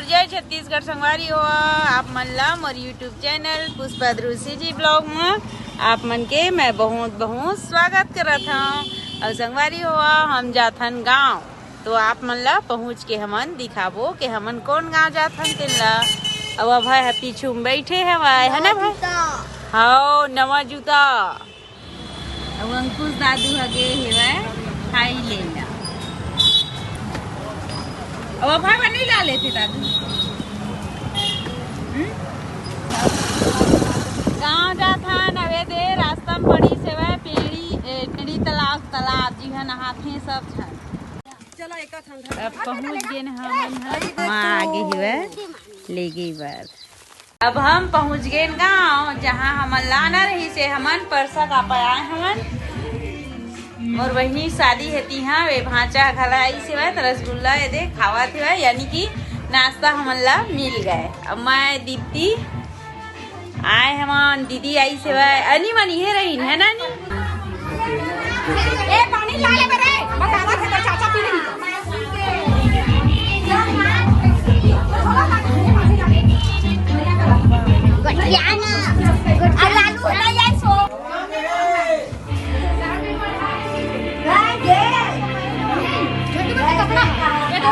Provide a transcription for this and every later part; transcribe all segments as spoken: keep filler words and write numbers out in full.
जय छत्तीसगढ़ संगवारी हो, आप मन ला मोर YouTube चैनल पुष्पा ध्रुव CG ब्लॉग म आप मन के मैं बहुत बहुत स्वागत करत हव। अउ संगवारी हो, हम जाथन गांव, तो आप मन ला पहुंच के हमन दिखाबो के हमन कौन गांव जाथन तेन ला। अउ अभय ह पीछू म बैठे हवय, है ना भाई? हव, नवा जूता। अउ अंकुश दादू ह गे हेवय खाई ले ला। अउ अभय बर नइ ला लेथे दादू। हम्म? गाँव जाथन, अबे दे रास्ता म पड़ी सेवय पेड़ी, ए, पेड़ी तालाब, तालाब जिहाँ नहाथे सब झन। अब पहुँच गेन हमन ह। माँ आगे हेवय, ले गे बर। अब हम पहुंच गेन गांव, जहां हमन लाना रहिस हे, हमन परसा का पाए हवन। मोर बहिनी शादी हे तिहां, वे भांचा घला आइस हेवय, त रसगुल्ला ये दे खावत हेवय, यानी कि नाश्ता हमन ला मिल गए। अब मैं दीप्ति आए हवन, दीदी आइस हेवय, अनी मन इहे रहिन, है ना अनी? ए, पानी ला ले बरे, बतावा थे तो चाचा पी लेही। गठिया ना, और लालू हटा जाए सो। छोटू बच्चा कपड़ा, ये दो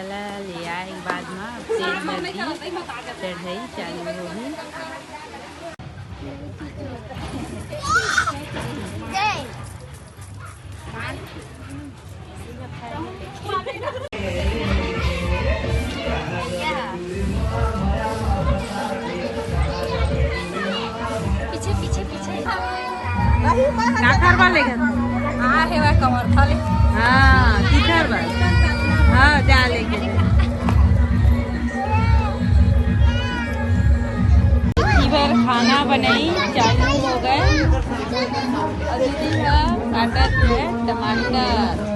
ला ले आए के बाद म अब तेल बर भी चढ़ाई चालू होही। पीछे, पीछे, पीछे। काखर बा लेगन? हाँ, हे बा कमर थाले। हाँ, किखर बा? हाँ, जा लेके। इधर खाना बनाई चालू हो गए। अउ दीदी ह काटत हे टमाटर।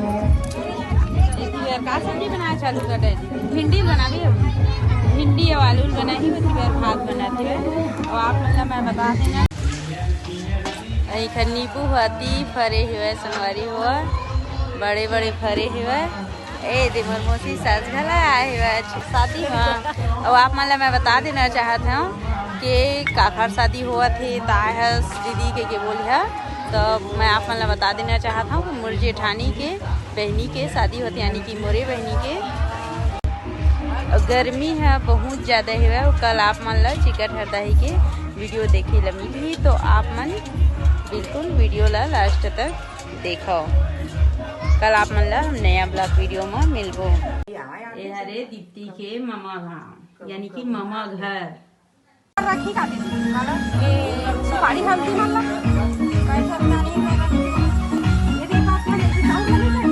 एक बार का सब्जी बनाए चालू कर दे? भिंडी बनाबे। भिंडी अउ आलू बनाही, ओती बर भात बनात हे। अउ आप मन ला मैं बता देना, एखर नींबू ह अति फरे हेवय संगवारी हो, बड़े-बड़े फरे हेवय। ए दे मोर मौसी सास घला आए हेवय आज शादी म। अउ आप मन ला मैं बता देना चाहत हव कि काखर शादी होवत हे, त आए हस दीदी के, के बोलिहा। त मैं आप मन ला बता देना चाहत हव कि मोर जेठानी के बहिनी के शादी होत हे, यानी कि मोरे बहिनी के। अउ गर्मी ह बहुत ज्यादा हेवय। अउ कल आप मन ला चिकट हरदाही के वीडियो देखे ला मिलही, तो आप मन बिल्कुल वीडियो ला लास्ट तक देखव। कल आप मन ला हम नया ब्लॉग वीडियो म मिलबो। ए हरे दीप्ति के ममा गाँव, यानी कि ममा घर। रखी का दीदी? ये सुपारी हल्दी मन ला। ये दे पास में, ये साउंड बनी है।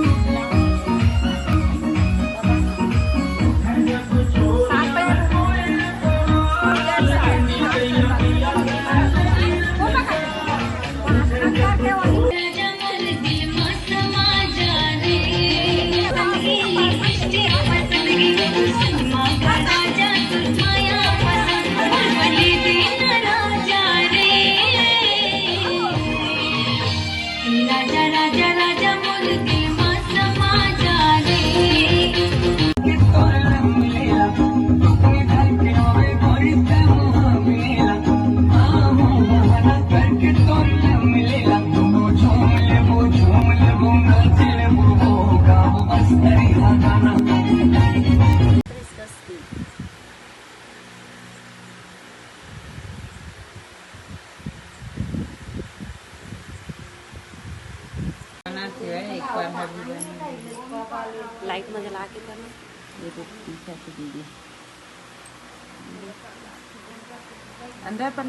सात बजे। वो पकड़। लाइट में जला के करना। ये तो पीछे से दीदी। अंदर पर